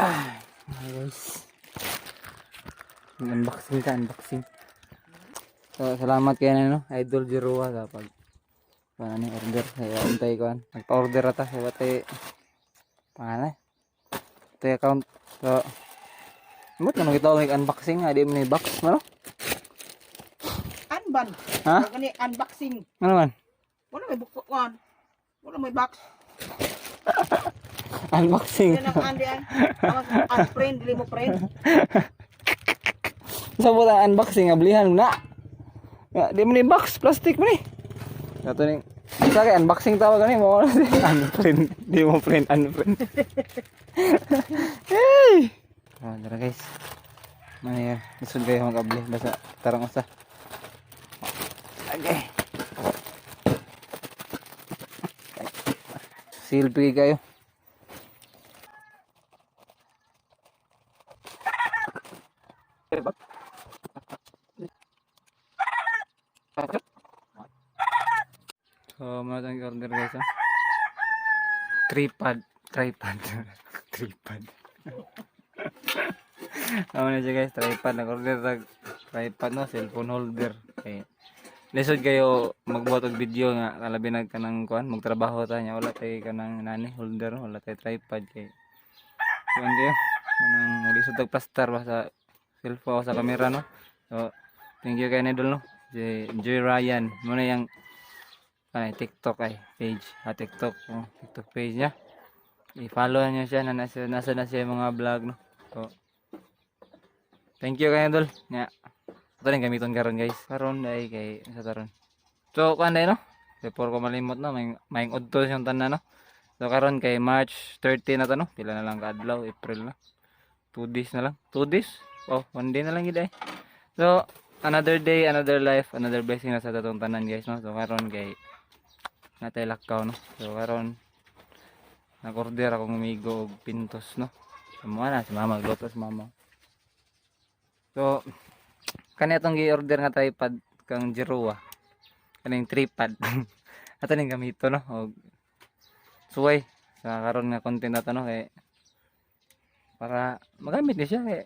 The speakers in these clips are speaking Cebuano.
Ah, mga guys. Unboxing ka, unboxing. So, salamat kay ano, Idol Jeroa sa pag ano order kaya antay ko an. Nagpa-order ata sa watay pangalan. Ito yung account. So, Ba't naman kita ang unboxing nga? Di mo na yung box, ano? Unban. Ha? Kani unboxing. Ano man? Wala may bukuan. Wala may box. Unboxing. Yan ang andi ay. Ang unfriend, dili mo friend. Sa buta unboxing, ablihan mo na. Nga, di mo na yung box, plastic mo ni. Ito ni, sa kay unboxing tawag ani mo. Unfriend, di mo friend, unfriend. Hey! Ah, dara guys. Mana yan? Lisod kayo mag-abli. Basta tarang usa. Okay. Silpi kayo. So, mga itong order guys. Oh. Tripod. Tripod. Tripod. Tama na siya guys. Tripod. Nag-order tag tripod no. Cellphone holder. Okay. Lisod kayo magbuhat og video nga kalabi nag kanang kuan magtrabaho ta niya wala tay kanang nani holder no? Wala tay tripod kay kuan kayo kanang lisod tag plaster ba sa cellphone o sa kamera no. So thank you kay Idol no, si Joy Ryan mo na yang ay TikTok ay page, ah, TikTok, oh, TikTok page niya. I-follow niyo siya na nasa na siya yung mga vlog no. So thank you kay Idol nya. Ito rin gamiton karon guys. Karon ay kay sa taron. So kuan day no. Before ko malimot no, may udto siyang tanan no. So karon kay March 30 na to no. Pila na lang kaadlaw, April na. 2 days na lang. 2 days? Oh, one day na lang gid ay. So another day, another life, another blessing na sa tatong tanan guys no. So karon kay natay lakaw no. So karon nag-order ako ng amigo og pintos no. So mo na si mama magluto si mama. So kani atong gi-order nga tripod kang Jeroa. Kaning tripod. Ato ning gamito no og suway sa karon nga content nato no kay para magamit ni siya kay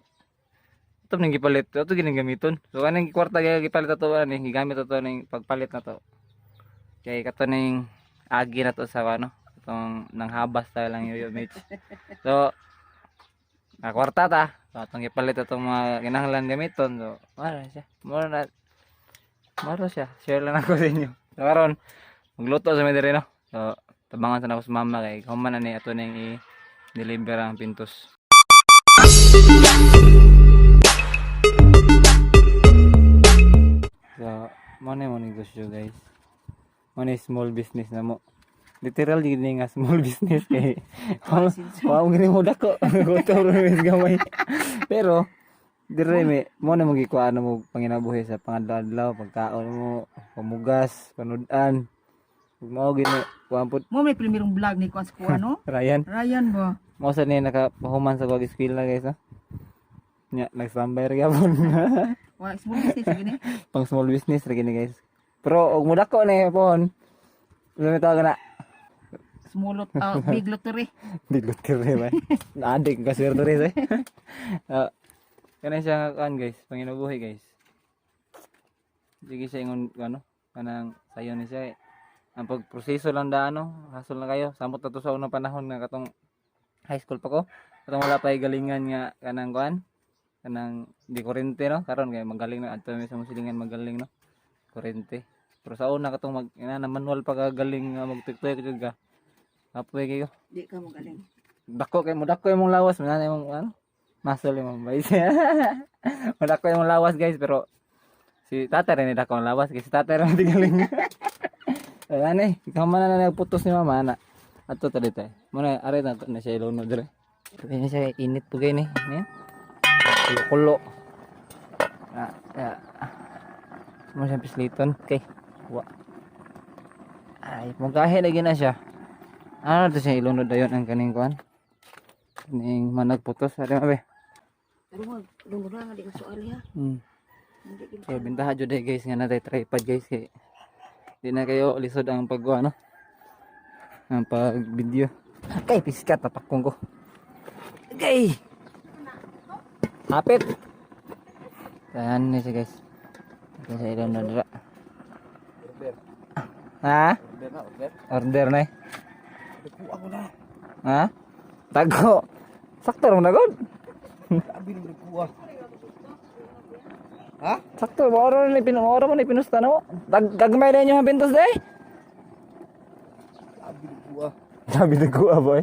ato ning gipalit ato gining gamiton. So kaning kwarta kay gipalit ato ani gigamit ato ning pagpalit na to. Kay kato ning agi na to sa ano itong nang habas tayo lang yoyo mates. So kwarta ta. So, atong gipalit atong mga kinahanglan gamiton. So, mara siya. Mara na. Mara siya. Share lang ako sa inyo. So, karon magluto sa mi diri no. So, tabangan sa nako sa mama kay human na ni ato ning i-deliver ang pintos. So, mo na mo negosyo guys. Mo na small business na mo. Literal gid ni nga small business kay wa mo gini mo dako. Gutom ra mi gamay. Pero dire mi mo na magikuan mo panginabuhi sa pangadlaw-adlaw, pagkaon mo, pamugas, panudan. Ug mao gini kuan pud Mo may primerong vlog ni kuan sa kuan no. Ryan. Ryan ba? Mao sa ni nakapahuman sa wag eskwela guys ha. Nya nagstambay ra gyapon. Wa small business gini. Pang small business ra gini guys. Pero og mudako ni pohon. Ano tawag na? Small lot, ah, big lottery. Big lottery ba? Naadik ka swerte rin eh. Uh, kanay siya nga kuan guys, panginabuhi guys. Sige siya ingon ano, kanang sayo ni siya eh. Ang pagproseso lang da ano, hasol na kayo. Samot na to sa unang panahon nga katong high school pa ko. Katong wala pa galingan nga kanang kuan, kanang di kurente no. Karon kay magaling na adto mi sa musilingan magaling no. Kurente. Pero sa una katong mag ina, na manual pa kagaling nga magtuktoy jud ka. Apoy kayo. Di ka magaling. Dako kay mo dako imong lawas man imong ano muscle imong guys. Madako imong lawas guys pero si tatay rin dako ang lawas kay si tatay rin tigaling. Ayan eh, ikaw man na nagputos ni mama ana. Ato ta dito eh. Muna are na to na siya iluno dire. Kaya siya init po gay ni. Ni. Kulo. Ah, ah. Mo siya pisliton. Okay. Wa. Ay, mungkahe lagi na siya. Ano to siya ilunod dayon ang kaning kuan? Kaning managputos, ari mabe. Pero mo lunod na nga di ka suali ha. Hindi gid. So bintaha jud eh, guys nga natay tripod guys kay di na kayo lisod ang pag ano ang pag video. Kay piskat tapakong ko. Kay. Hapit. Ayan ni siya, guys. Okay, sa ilan na dira. Order. Ha? Order na, order. Order na eh. Nagkuha ko na. Ha? Tago. Sakto ra man na god. Grabe nung nagkuha. Ha? Sakto, maoro na pin maoro mo na pinusta na mo. Gagmay na inyo ang pintos day. Grabe nagkuha. Sabi nagkuha, boy.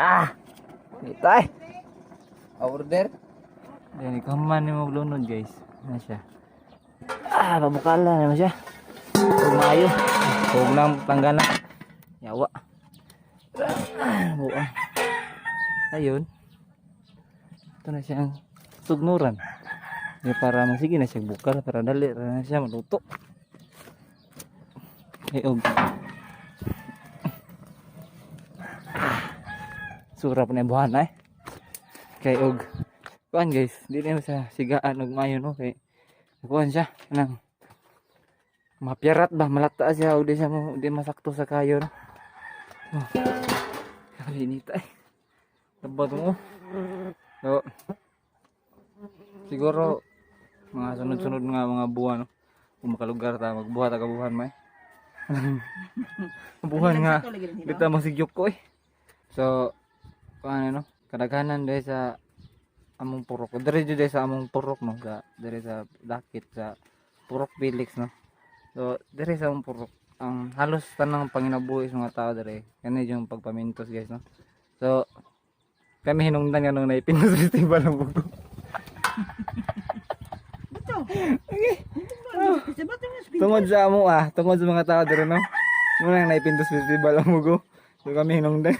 Ah! Itay. Ah, order? Yan, ikaw man ni maglunod, guys. Ano siya? Ah, pabukala naman siya. Kumayo. Huwag nang tanggana. Yawa. Ah, buang. Ayun. Ito na siyang tugnuran. Di para magsige na siya bukal para dali ra na siya maluto. Ay, og. Ah, sura pa na yung buhan eh. Kay og kuan, guys, di na sa sigaan og mayo, no, kay kuan siya nang mapiyarat ba, malata siya og di siya mo di masakto sa kayo, no. Oh. Kalinita eh. Labot mo. So, siguro mga sunod-sunod nga mga buwan, no. Kung makalugar ta magbuhat ta kabuhan may. Buhan nga. Di ta masigyok ko eh. So, kuan ano, kadaghanan dahil sa among purok. Diri jud sa among purok, no, sa diri sa dakit sa Purok Felix, no. So, diri sa among purok, ang halos tanang panginabuhi sa mga tao diri kani yung pagpamintos, guys, no. So, kami hinungdan nga nung naipintos festival ang bugo. Bato. Okay. Sa bato nga spin. Tungod sa amo ah, tungod sa mga tao diri, no. Muna nang naipintos festival ang bugo. So kami hinungdan.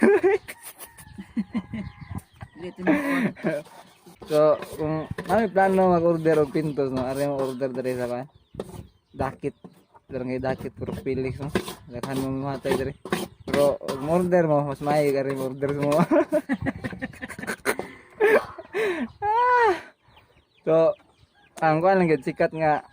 Dito na. So, kung may plano mag-order og pintos, no, ari mo order diri sa kan. Dakit. Barangay Dakit, Purok Felix, no. Daghan mo mamatay diri. Pero og order mo, mas maayo ka rin order mo. Ah! So, ang kuan lang gid sikat nga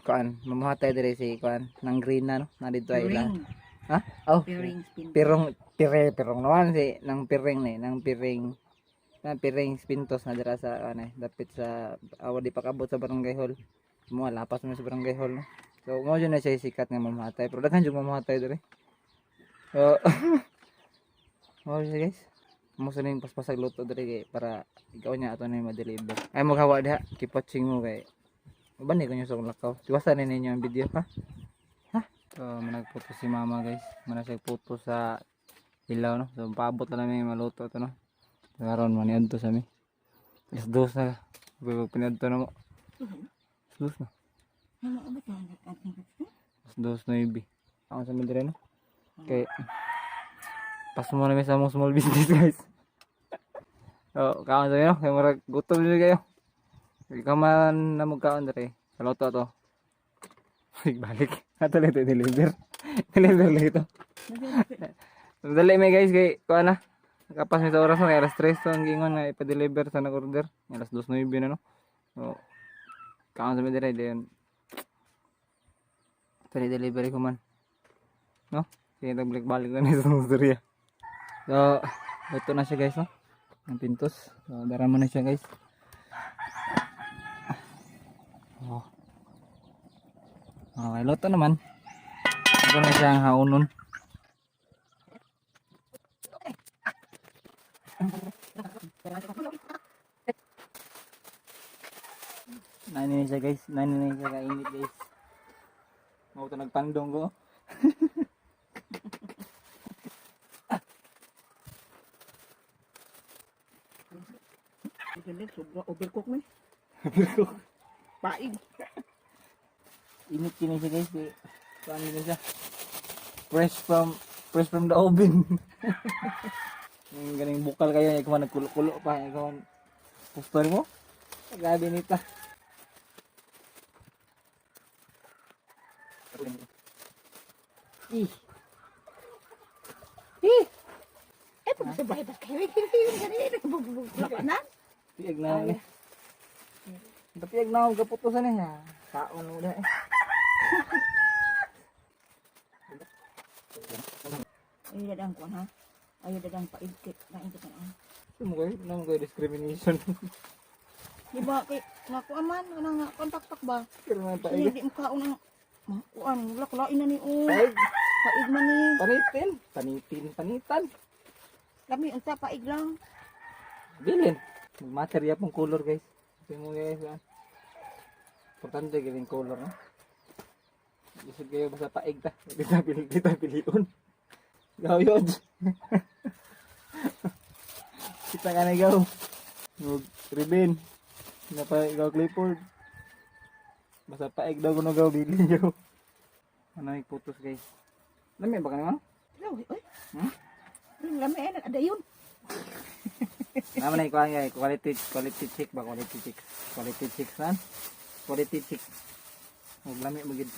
kuan, mamuhatay diri si kuan nang green na, no. Na dito ay ila. Piring. Ha? Oh, Piring spin. pirong pire pirong naman si nang piring ni nang piring nang piring pintos na dira sa ano eh, dapit sa awa di pakabot sa barangay hall mo, lapas mo sa barangay hall, no? So mo jud na siya sikat nga mamamatay pero daghan jud mamamatay diri. So mo siya, guys, mo sa ning paspasag luto diri kay para ikaw niya ato na yung ma-deliver. Ay maghawa diha, keep watching mo kay uban ni ko nyo sa akong lakaw. Tiwasan ni ninyo ang video, ha. So, managputo si mama, guys. Mana siya puto sa hilaw, no. So paabot na namin maluto to, no. Karon maniadto sa mi. 2:00 na. Pag piniadto na mo. 2:00 na. Ano ba ito? 2:09. Ako sa mi dire, no. Kay pas mo na mi sa among small business, guys. So, kaon sa mi, no. Kay murag gutom jud kayo. Ikaw man na magkaon dire. Sa luto to. Balik. Ato lang ito deliver. Deliver lang ito. Dali may, guys, kay kuan na. Kapas mi sa oras, no, kay alas 3 to ang gingon nga ipa-deliver sa nag-order. 2:09 na, no. So kaon sa mi dire then ito ni delivery ko man. No? Sige, balik-balik na ni sa storya. So, luto na siya, guys, no. Ang pintos. So, dara mo na siya, guys. Oh. Okay, luto naman. Ito na siya ang haunon. Nani na siya, guys. Nani na siya kainit, guys. Mau to nagpandong ko. Sobra overcook man. Paig. Init kini siya, guys. Eh. Paano na siya? Fresh from the oven. Yung ganing bukal kayo, ikaw man nagkulo-kulo pa, ikaw man gusto mo. Grabe nita. Ih. Ih. Eh, pag sa bahay pas kayo. Lapanan. Piag na ni. Piag na ako kaputusan eh. Kaon mo na eh. Ayaw dadang kuan ha. Ayaw dadang paig kay kain ka tan. Mo kayo, na mo kayo discrimination. Di ba kay nakuan man ano nga kuan pakpak ba? Pero nga Kaya paig. di mo kaon ang kuan, wala ko lain na ni o. Paig. Paig man ni. Panitin. Panitin, panitan. Lami unta paig lang. Bilin. Magmaterya pong color, guys. Ito mo, guys, ah. Importante giling color, no? Isip kayo basta paig ta. Di ta piliun. Gaw yun. Kita ka na gaw. Mag ribbon. Napa gaw clipboard. Basta paig daw kuno gaw bilin gaw. Ano yung putos, guys? Lami ba kanimo? Lawi oy. Hmm? Lami ay nagadayon. Naman na ikuha nga, quality, quality check ba, quality check. Quality checks man. Quality check. Huwag lami mo gid.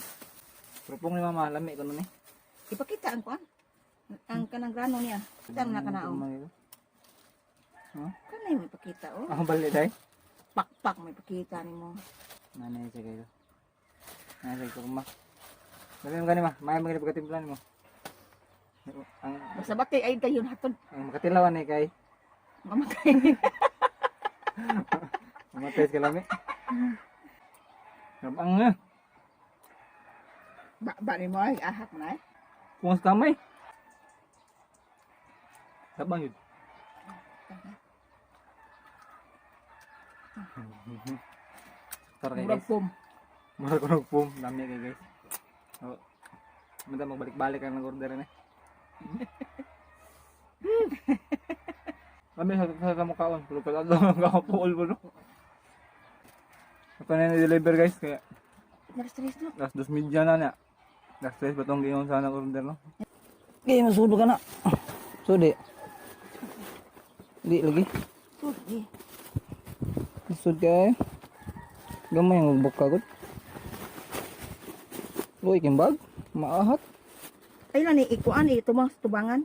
Propong ni mama, lami ko nun eh. Ipakita ang kuan. Ang kanang grano niya. Kita na kanaon. Huh? Kanay mo ipakita oh. Ang balik day. Pakpak mo ipakita nimo. Nanay siya kayo. Nanay siya ma. Lami mo gani ma, may mga pagkatimplan mo. Ang Basta batay ay dayon hatod ang makatilawan eh kay mamatay. mamatay sa lami. Ang nga, Ba ba nimo ay ahak na eh. pungas kamay. Tabang yun. Tara kay Murag guys. pum. Mura ko nagpum. Dami kay guys. Oh. Manda magbalik-balik ang nag-order na. Kami sa mukhaon. Pero pala daw ang kakapuol mo no. Ako na yung deliver, guys. Kaya Nag-stress no. last 2:30 na niya. Last 3 ba itong gingon sana order no? Okay, masudo ka na. Sudi. Di lagi. Sud eh. Sud kay. Gamay ang magbuk kagod. Uy, kimbag. Maahat. Ay na ni ikuan eh tumang sa tubangan.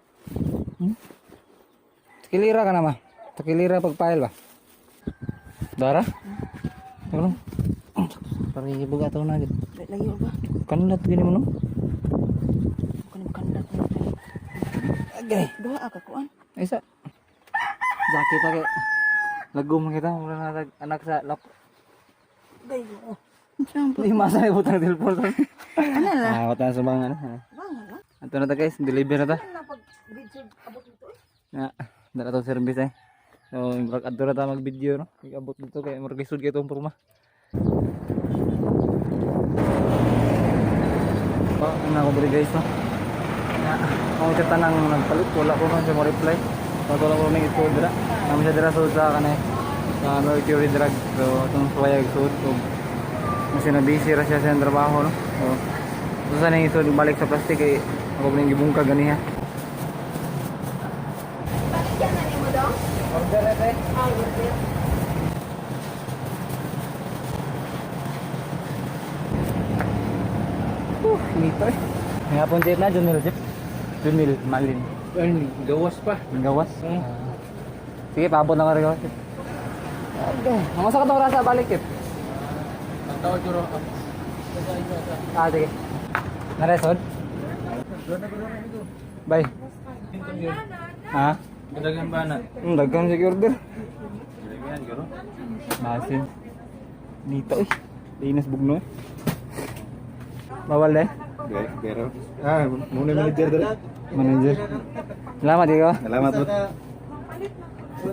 Takilira ka na ma. Takilira pag file ba? Dara? Ano? Parang ibuga to na gid. Layo ba? Kanlat gini mo no? Kanang kandat mo. Agay. Duha ka kuan. Isa. Jacket pa kay. Lagom kita mura na anak sa lok. Gay oh. Saan pa? Di masa ni butang telepon. Ano la? Ah, wala sa bang ano. Bangan la. Ato na ta guys, deliver na ta. Ano na pag video abot nito eh. Na, dala tong service eh. So, murag adto na ta mag-video no. Igabot dito kay murag lisod kay tong porma. Pa, ano ako diri guys no. Na, ang kita nang nagpalit wala ko man siya mo reply. Wala ko ning ito dira. Namo siya dira sa kanay sa Mercury Drug. So, itong suwayag sud ug kasi na busy ra siya sa iyang trabaho no. So, so sa ning isod balik sa plastic kay ako ning gibungkag ganiha. Yan na nimo dong. Order na tayo. Ah, order. Nito eh. Nga pong jeep na, Junil jeep. Junil, Malin. Ay, gawas pa. Gawas. Ah. Sige, paabot na ka rin. Okay. Mga sa katong rasa, balik jeep. Ang tawag ko. Ah, sige. Naresod? Bye. Ha? Gadagan ba na? Daghan sige order. Gadagan garo. Masin. Dito eh. Linas bugno eh. Bawal eh. Pero ah, muna manager dala. Manager. Salamat ikaw. Salamat po.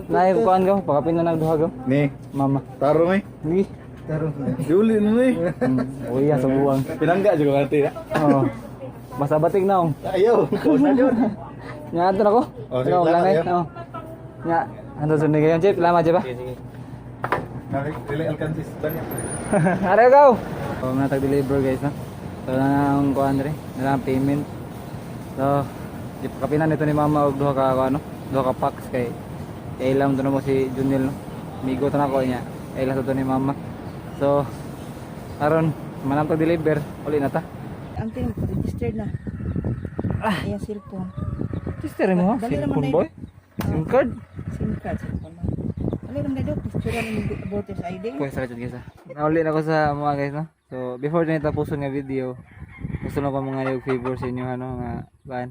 Nay, kuan ko. Pakapin na nagduha ko. Ni, Mama. tarong eh. Sige. Tarong. Juli na ni. Uy, sa buwang. Pinangga juga kati ya. Oo. Basta batik na oh. Ayo, kau na yun. Nya ato na ko. Oh, sige, Ikaw, salamat, lanay. yo. Oo. Nya, ando sunod kayo, Chip. Salamat, Chip. ah. Sige, sige. Dili alcances banyak. Are go. So, mga tag-deliver guys, no. So, na ang kuan dre, na ang payment. So, di pa kapinan nito ni mama og duha ka ano, duha ka packs kay kay ilam to na mo si Junil, no. Migo to na ko niya. Ilam to ni mama. So, aron manam tag deliver, uli na ta. Ang team registered na. Ah, Ayan cellphone. Sister mo, Dali naman cellphone na boy. SIM card. SIM card cellphone man. Dali naman na daw picture na ni voters ID. Pwede sa guys ah. Nauli na ko sa mga guys no. So before na tapuson nga video, gusto na ko mga yung favor sa inyo ano nga kuan.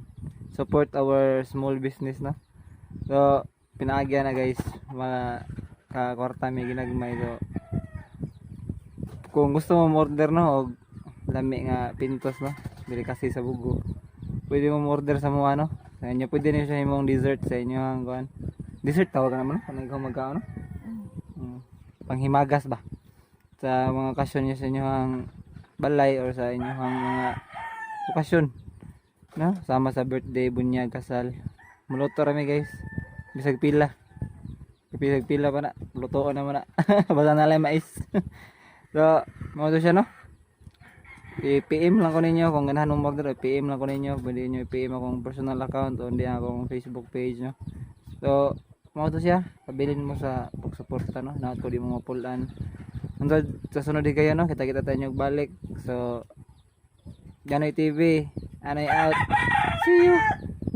Support our small business no. So Pinaagya na, guys, mga kakwarta may ginagmay. So kung gusto mo order, no, og lami nga pintos, no, dili kasi sa bugo, pwede mo order sa mga ano sa inyo. Pwede niyo siya imong dessert sa inyo ang kuan, dessert tawag naman, no, kung ikaw magkaon, no? Panghimagas ba sa mga okasyon niyo sa inyong balay or sa inyong mga okasyon, no, sama sa birthday, bunyag, kasal. Muluto rami, guys, bisag pila, bisag pila pa na, lutoon naman na, basta na lang mais. So mao to siya, no? I-PM lang ko ninyo kung ganahan mong order. I-PM lang ko ninyo. Pwede niyo i-PM akong personal account o hindi akong Facebook page, no? So mao to siya. Pabilin mo sa pagsuporta, no? Naot ko di mo mapulan. Hanggang sa sunod di kayo, no? Kita kita tayo balik. So Janoy TV, anay out. See you.